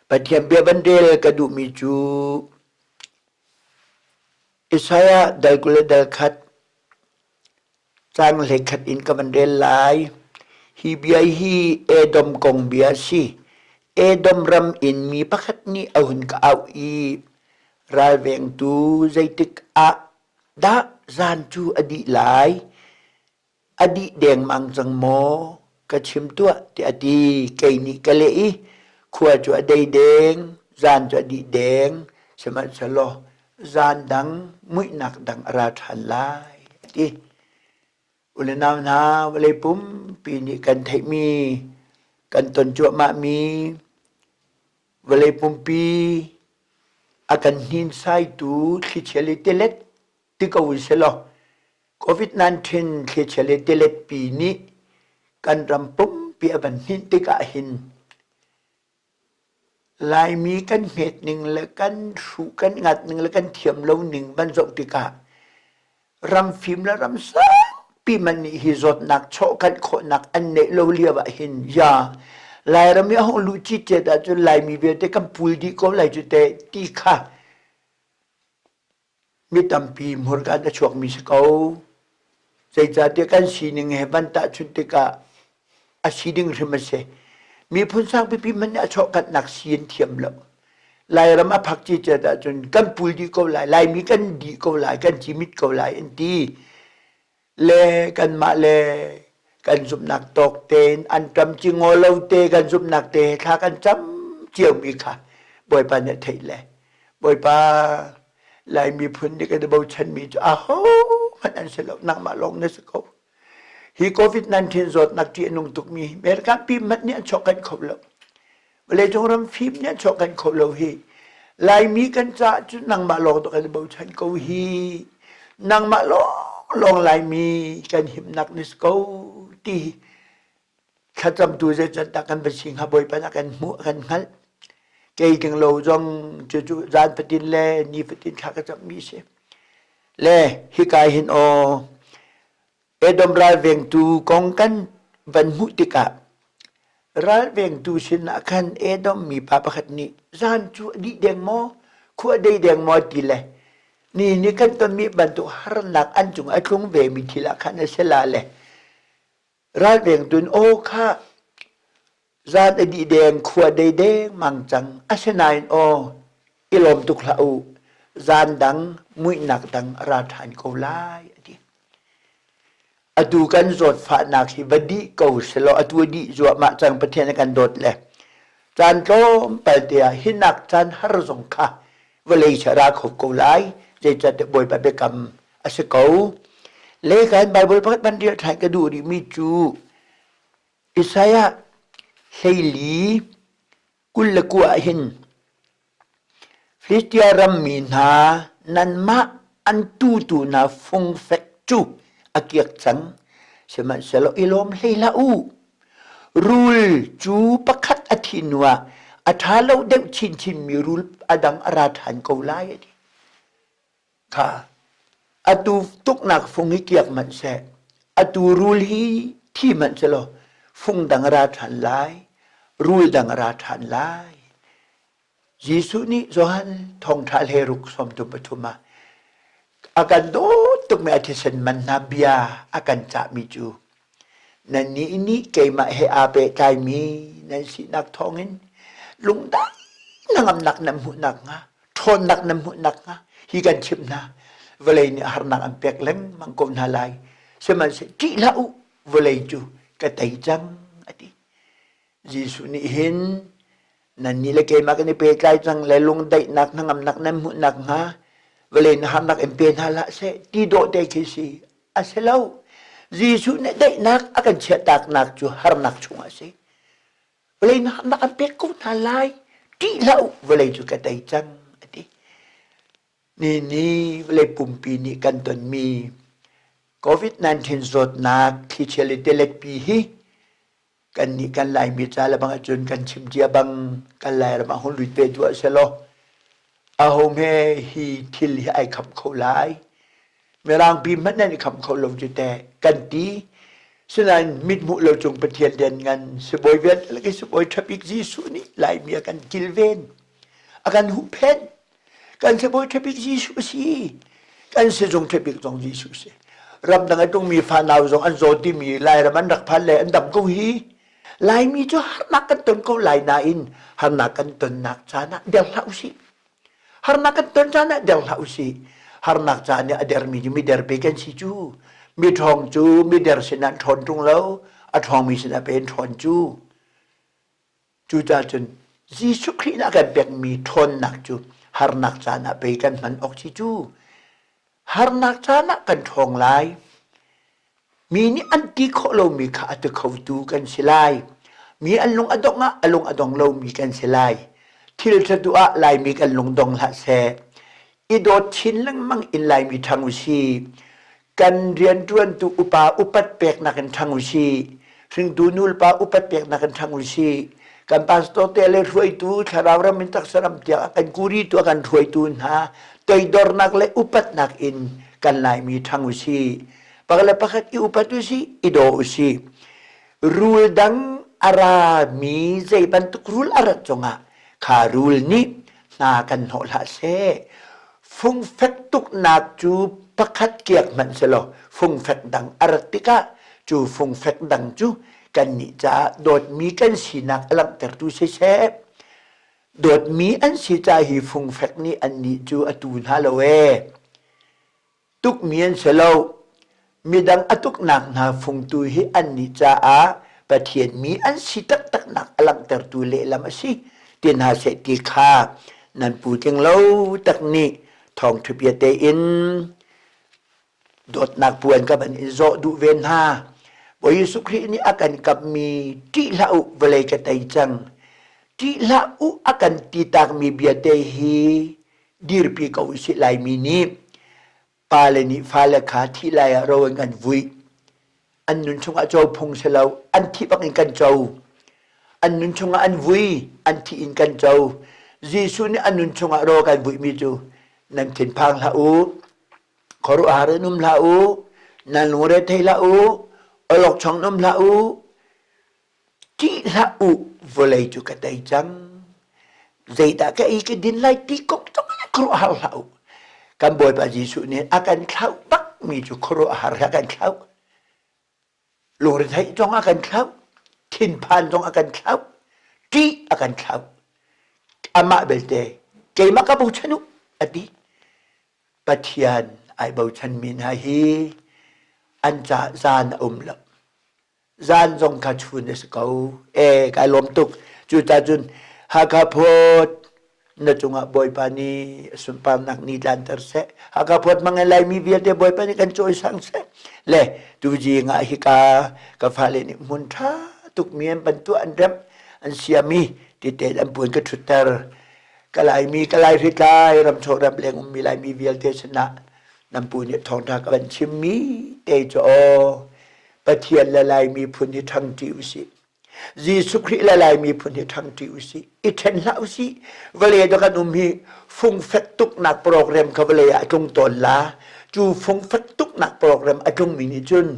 Pathian bia van rel ka duhmi cu Isaiah dal 20 le dal khat caang hleikhat in ka van rel lai. Hi bia hi Edom kong bia a si. Edom ram in mi pakhat nih a hun ka auh i ralvengtu zeitik ah dah zan cu a dih lai? A dih dengmang cang maw? Ka chim tuah tiah a ti. Kei nih ka leh i khua cu a dei deng, zan cu a dih deng, sihmanhsehlaw zan dang muihnak dang a ra ṭhan lai, a ti. U le nau hna, vawlei pumpi nih kan theihmi, kan ton cuahmahmi, vawlei pumpi a kan hninsaitu thlichia le tilet ti ko u silaw COVID-19 thlichia le tiletpi nih kan ram pumpi a van hninh tikah hin Laimi kan hmet ning le kan hruh kan ngat ning le kan thiam lo ning van zoh tikah ram fim le ram sangpi man nih hi zawtnak chawhkanh khawhnak an neih lo lio ah hin ya Lairam i a hung luh citcet ahcun Laimi vialte kan pul dih ko lai cu teh ti kha Mi tampi hmurka in a chuakmi si ko. Zeicahtiah kan sining he van tahchunh tikah a si ding hrim a si. Miphun sangpipi hmanh nih a chuahkhatnak si an thiam lo. Lairam a phak cicet ahcun kan pul dih ko lai, Laimi kan dih ko lai, kan cimit ko lai an ti. Le kanmah le kan zumhnak tawk tein an ṭam ci ngaw lo te kan zumhnak te he thla kan cam ciomi kha Bawipa nih a theih le Bawipa Lai miphun nih kan i bochanmi cu ahohmanh an si lo nangmah lawng na si ko. Hi COVID-19 zawtnak ṭih a nung tukmi America pi hmanh nih an chuahkanh kho lo. Vawleicung ram fim nih an chuahkanh kho lo hi. Laimi kan caah cun nangmah lawng tu kan i bochan ko hi. Nangmah lawng lawng Laimi kan himnak ni si ko ti thlacamtu zeican dah kan va si hnga Bawipa nih a kan hmuh a kan hngalh. Kei tling lo zong cucu zan fatin le ni fatin thla ka cammi si. Le hika hin aw Edom ralvengtu kong kan van hmuh tikah ralvengtu sinah khan Edom mipa pakhat nih zan cu a dih deng maw, khua a dei deng maw ti le ni nih kan tonmi bantuk harnak an cung a tlung vemi thil ah khan a si la le ralvengtu in aw kha Zan a dih deng, khua dei dengmang cang. Asinain aw, i lawm tuk hlah u. Zan dang, muihnak dang a ra ṭhan ko lai, a ti. Atu kan zawtfahnak hi va dih ko selaw atu a dih zuahmah cang Pathian a kan dawt le caan tlawmpal te ah hinak caan har zong kha vawlei cu a ra kho ko lai. Zeicahtiah Bawipa biakam a si ko. Le kan Bible pakhat van rel ṭhan ka duh rihmi cu Isaiah 14 29 ah hin Filistia rammi hna nanmah an tutu hna fungfek cu a kiak cang, sihmanhsehlaw i lawm hlei hlah u. Rul cu pakhat a thih hnuah a ṭha lo deuh chinchinmi rul a dang a ra ṭhan ko lai a ti. Kha atu tuknak fung hi kiak hmanh seh, atu rul hi thi hmanh selaw fung dang a ra ṭhan lai, rul dang a ra ṭhan lai. Jesuh nih Johan thawngṭha hleiruk 33 ah a kan dawt tukmi a thisen man hna bia a kan cahmi cu nannih nih keimah he aa pehtlaimi nan sinak thawngin lungdai hnangamnak nan hmuh nakhnga ṭhawnnak nan hmuh nakhnga hi kan chimh hna. Vawlei nih harnak an pek lengmang ko hna lai. Sihmanhsehlaw ṭih hlah u, vawlei cu ka tei cang, a ti. Jesuh nih hin nannih le keimah kan i pehtlai cang le lungdaihnak hnangamnak nan hmuh nakhnga vawlei nih harnak in pe hna hlah seh ti dawh te khi si. A si lo. Jesuh nih daihnak a kan chiahtaknak cu harnak chungah a si. Vawlei na harnak an pek ko hna lai. Ṭih hlah u, vawlei cu ka tei cang, a ti. Ni ni vawlei pumpi nih kan tonmi COVID-19 zawtnak thlichia le tiletpi hi kannih kan Laimi ca le bang ahcun kan chim cia bang kan Lairam ah hung lut ve duah selaw aho hme hi thil hi ai kham kho lai. Mirangpi hmanh nan i kham kho lo cu teh kan ti. Sinain mithmuh lo cung Pathian lianngan sibawi vialte lak i sibawi ṭha bik Jesuh nih Laimi a kan kilven, a kan huhphenh. Kan sibawi ṭha bik Jesuh a si. Kan sizung ṭha bik zong Jesuh a si. Ramdang a tlungmi fanau zong an zaw timi Lairam an rak phan le an dam ko hi. Laimi cu harnak kan ton ko lai nain harnak kan tonnak caan ah der hlah usih. Harnak kan ton caan ah der hlah usih. Harnak caan i a dermi cu mider pe kan si cu. Mi ṭhawng cu mider sinah an ṭhawn ṭung lo, a ṭhawngmi sinah pe an ṭhawn cu. Cucaah cun Jesuh Khrih nih a kan pekmi ṭhawnnak cu harnak caan ah pei kan hman awk si cu. Harnak caan ah kan ṭhawng lai. Mi nih an ti khawh lomi kha a ti khotu kan si lai. Mi an lung a dongh ah a lung a dong lomi kan si lai. Thil ṭha duh ah Laimi kan lung dong hlah seh. I dawt chin lengmang in Laimi ṭhang usih. Kan rianṭuantu upa upat peknak in ṭhang usih. Hringtu nulepa upat peknak in ṭhang usih. Kan pastor te le hruaitu thlarau ram in taksa ram tiang a kan kuritu a kan hruaitu hna toidornak le upatnak in kan Laimi ṭhang usih. Pakhat le pakhat i upat usih, i daw usih. Rul dang a rami zei bantuk rul a rat zongah kha rul nih hna kan hnawh hlah seh. Fungfek tuknak cu pakhat kiak hmanh selaw fungfek dang a rat tikah cu fungfek dang cu kannih caah dawtmi kan sinak a langhtertu siseh, dawtmi an si caah hi fungfek nih annih cu a tu hna lo ee. Tukmi an si lo. Midang a tuknak hna fungtu hi annih caah Pathian mi an si taktaknak a langhtertu lehlam a si ti hna seh ti kha nan pu tling lo tak nih thawngṭha bia tein dawtnak puan ka van in zawh duh ve hna. Bawi Jesuh Khrih nih a kan kamhmi ṭih hlah u vawlei ka tei cang. Ṭih hlah u a kan ti takmi bia te hi dirpi ko usih Laimi nih pale nih fale kha thih lai ah ro an kan vui. An nun chungah co phung si lo, an thih bak in kan co. An nun chungah an vui, an thih in kan co. Jesuh nih an nun chungah ro kan vuimi cu nan thinphang hlah u, khuaruahhar in um hlah u, nan lungre thei hlah u, awlokchong um hlah u, Ṭih hlah u, vawlei cu ka tei cang. Zeidah ka ei ka din lai ti kong zong in khuaruahhar hlah u. Kan Bawipa Jesuh nih a kan thlauh bakmi cu khuaruahhar he a kan thlauh. Lungretheih zong a kan thlauh, thinphan zong a kan thlauh, ṭih a kan thlauh. Amah belte keimah ka bochan u, a ti. Pathian ai bochanmi hna hi an ca zan a um lo. Zan zong kha chun a si ko. Ee, kai lawm tuk. Cucaah cun Hakha phawt na cungah Bawipa nih sunparnak ni tlanter seh. Hakha phawt mang Laimi vialte Bawipa nih kan cawisang seh. Le tuzing ah hika ka fale nih hmun ṭha tukmi an bantuah an remh an siami tite an puan ka ṭhutter. Ka Laimi, ka Lai hritlai, ramchok ramleng ummi Laimi vialte sinah nan pu nih thawngṭha ka van chimmi te cu aw Pathian le Lai miphun hi ṭhangṭi usih. Jesuh Khrih le Lai miphun hi ṭhangṭi usih. I ṭhen hlah usih. Vawlei da kan um hi fungfek tuknak program kha vawlei ah a tlung tawn la. Cu fungfek tuknak program a tlungmi nih cun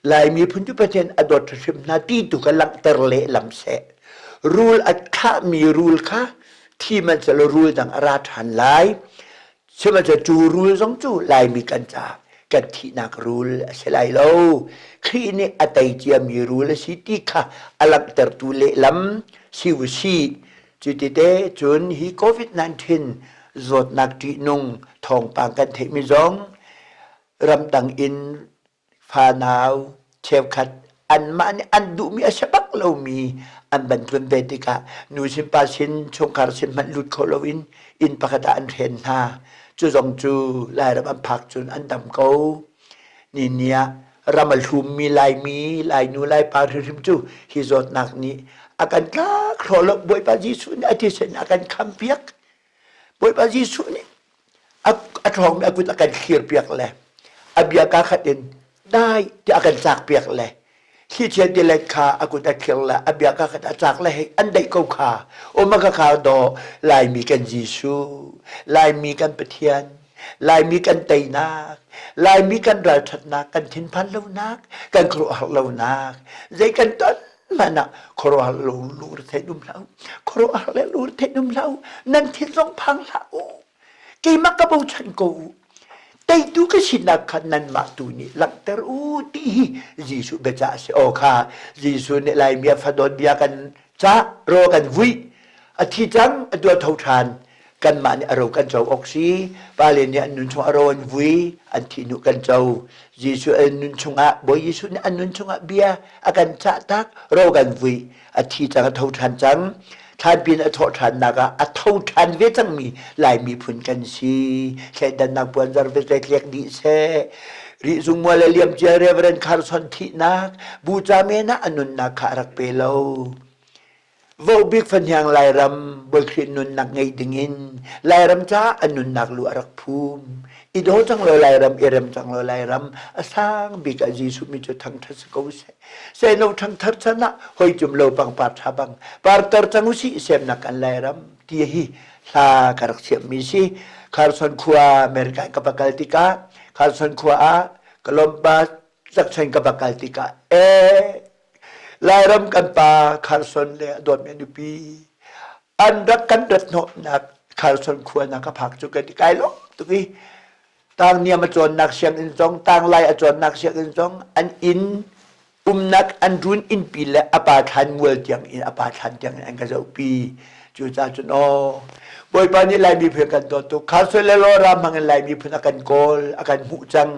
Lai miphun cu Pathian a dawt hrim hna ti tu kha langhter lehlam seh. Rul a thlahmi rul kha thi man selaw rul dang a ra ṭhan lai. Sihmanhsehlaw cu rul zong cu Laimi kan caah kan thihnak rul a si lai lo. Khrih nih a tei ciami rul a si ti kha a langhtertu lehlam si u sih. Cuti te cun hi COVID-19 zawtnak ṭihnung thawngpang kan theihmi zong ramdang in fanau cheukhat anmah nih an duhmi a si bak lomi an van tlun ve tikah nu sin pa sin chungkhar sin hmanh lut kho loin inn pakhat ah an hren hna. Cu zong cu Lairam an phak cun an dam ko. Ni ni ah ram a hlummi Laimi, Lainu, Laipa hrimhrim cu hi zawtnak nih a kan tlak hraw lo. Bawipa Jesuh nih a thisen a kan khampiak. Bawipa Jesuh nih a ṭhawngmi a kut a kan thlirpiak le a bia kaa khat in dai tiah a kan cakpiak le thlichia tilet kha a kut a thlir le a bia kaa khat a cak le hei an daih ko kha o ma ka kha daw Laimi kan Jesuh Laimi kan Pathian. Laimi kan teinak, Laimi kan ralṭhatnak, kan thinphan lonak, kan khuaruahhar lonak, zei kan ton hmanh ah khuaruahhar lo lungretheih um hlah u. Khuaruahhar le lungretheih um hlah u. Nan thin zong phang hlah u. Keimah ka bochan ko u. Teitu ka sinak kha nanmah tu nih langhter u ti hi Jesuh biacah a si. Aw kha Jesuh nih Laimi a fadawt bia kan cah, raw kan vuih. A thi cang, a tuah tho ṭhan. Kanmah nih a ro kan co awk si. Pale nih an nun chung a ro an vui, an thih hnu kan co. Jesuh an nun chungah, Bawi Jesuh nih an nun chungah bia a kan cah tak, ro kan vui. A thi cang, a tho ṭhan cang. Thlanpi in a thawh ṭhannak ah a tho ṭhan ve cangmi Lai miphun kan si. Thleidannak puanzar vialte tlek dih seh. Rihzung mual le liamcia Reverend Carson thihnak, buca men ah a nunnak kha a rak pe lo. Vohbik fahniang Lairam Bawi Khrih nunnak ngei dingin Lairam caah a nunnak lu a rak phum. I daw cang lo Lairam, i rem cang lo Lairam, a sang bik ah Jesuh mi cu thangṭhat si ko seh. Seino ṭhangthar chan ah hoi cum lo pangpar ṭha bang parter cang usih semnak kan Lairam ti hi hla ka rak siammi si. Carson khua America in ka va kal tikah Carson khua ah Columbus Tlakchen ka va kal tikah ee Lairam kan pa Carson le a dawtmi a nupi an rak kan rat hnawhnak Carson khua na ka phak cu ka ti kai lawm tuk i tangniam a cawnnak sianginn zong tanglai a cawnnak sianginn zong an inn umnak an run innpi le a pa thlan mual tiang in a pa thlan tiang in an ka zohpi cucaah cun aw Bawipa nih Lai miphun kan dawt tuk Carson le Laura hmang in Lai miphun a kan kawl a kan hmuh cang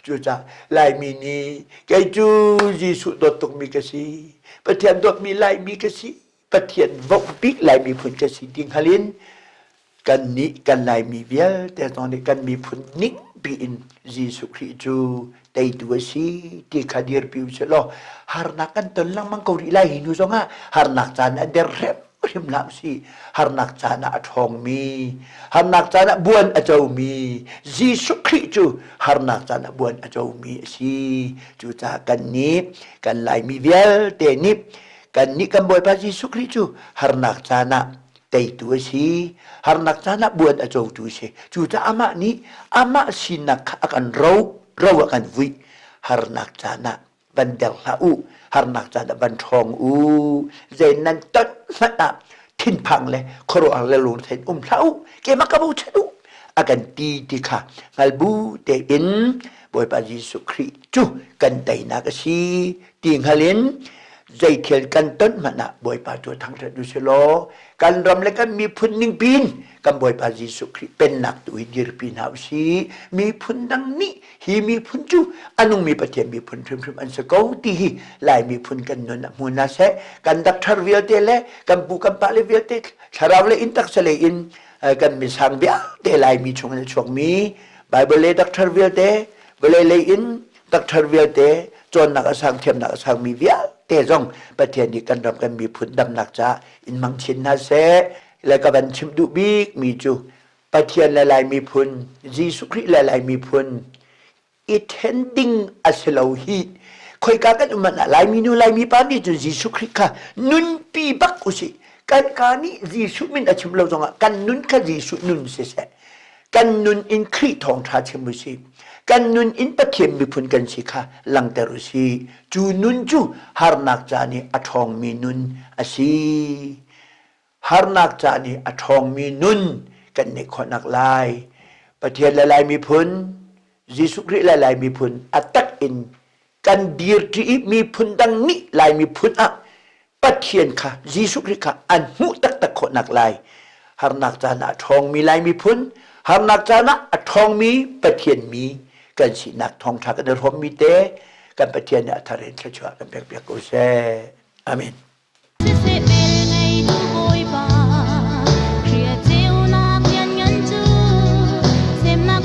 Cucaah Laimi nih kei cu Jesuh dawt tukmi ka si, Pathian dawtmi Laimi ka si, Pathian voh bik Lai miphun ka si ti hngal in kannih kan Laimi vialte zong nih kan miphun ning piin Jesuh Khrih cu teitu a si ti kha dirpi u sih law harnak kan ton lengmang ko rih lai hi hnu zongah harnak caan a der hrem hrim hlah usih. Harnak caan ah a ṭhawngmi, harnak caan ah buan a comi Jesuh Khrih cu harnak caan ah buan a comi a si. Cucaah kannih kan Laimi vialte nih kannih kan Bawipa Jesuh Khrih cu harnak caan ah teitu a si, harnak caan ah buan a cotu a si. Cucaah amah nih amah sinak kha a kan ro, ro a kan vuih. Harnak caan ah van der hlah u harnak caan ah van ṭhawng u zei nan ton hmanh ah thinphang le khuaruahhar le lungretheih um hlah u keimah ka bochan u a kan ti ti kha hngal bu tein Bawipa Jesuh Khrih cu kan teinak a si ti hngal in zeithil kan ton hmanh ah Bawipa cu thangṭhat u si law kan ram le kan miphun ning pin kan Bawipa Jesuh Khrih pennak tu hi dirpi hna u si miphun dang nih hi miphun cu a nungmi Pathian miphun hrimhrim an si ko ti hi Lai miphun kan nun ah hmu hna seh kan dakthar vialte le kan pu kan pale vialte thlarau le in taksa lei in kan misang vialte Laimi chung in a chuakmi Bible le dakthar vialte vawlei lei in dakthar vialte cawnnak a sang thiamnak a sangmi vialte zong Pathian nih kan ram kan miphun damnak caah in mang chin hna seh le ka van chim duh bik mi cu Pathian le Lai miphun, Jesuh Khrih le Lai miphun i then ding a si lo hi. Khoika kan um ah Laimi nu Laimi pa nih cun Jesuh Khrih kha nunpi bak usih. Kan ka nih Jesuh min a chim lo zongah kan nun kha Jesuh nun siseh. Kan nun in Khrih thawngṭha chim usih. Kan nun in Pathian miphun kan si kha langter usih. Cu nun cu harnak caan i a ṭhawngmi nun a si. Harnak caan i a ṭhawngmi nun kan neih khawhnak lai Pathian le Lai miphun, Jesuh Khrih le Lai miphun a tak in kan dirṭi i miphun dang nih Lai miphun ah Pathian kha Jesuh Khrih kha an hmuh taktak khawhnak lai harnak caan ah a ṭhawngmi Lai miphun, harnak caan ah a ṭhawngmi Pathian mi kan sinak thawngṭha kan i hrawmmi te kan Pathian nih a thar in thluachuah kan pekpiak ko seh. Amen. Siseh velngeitu Bawipa, Khrih a ceunak lianngan cu semnak.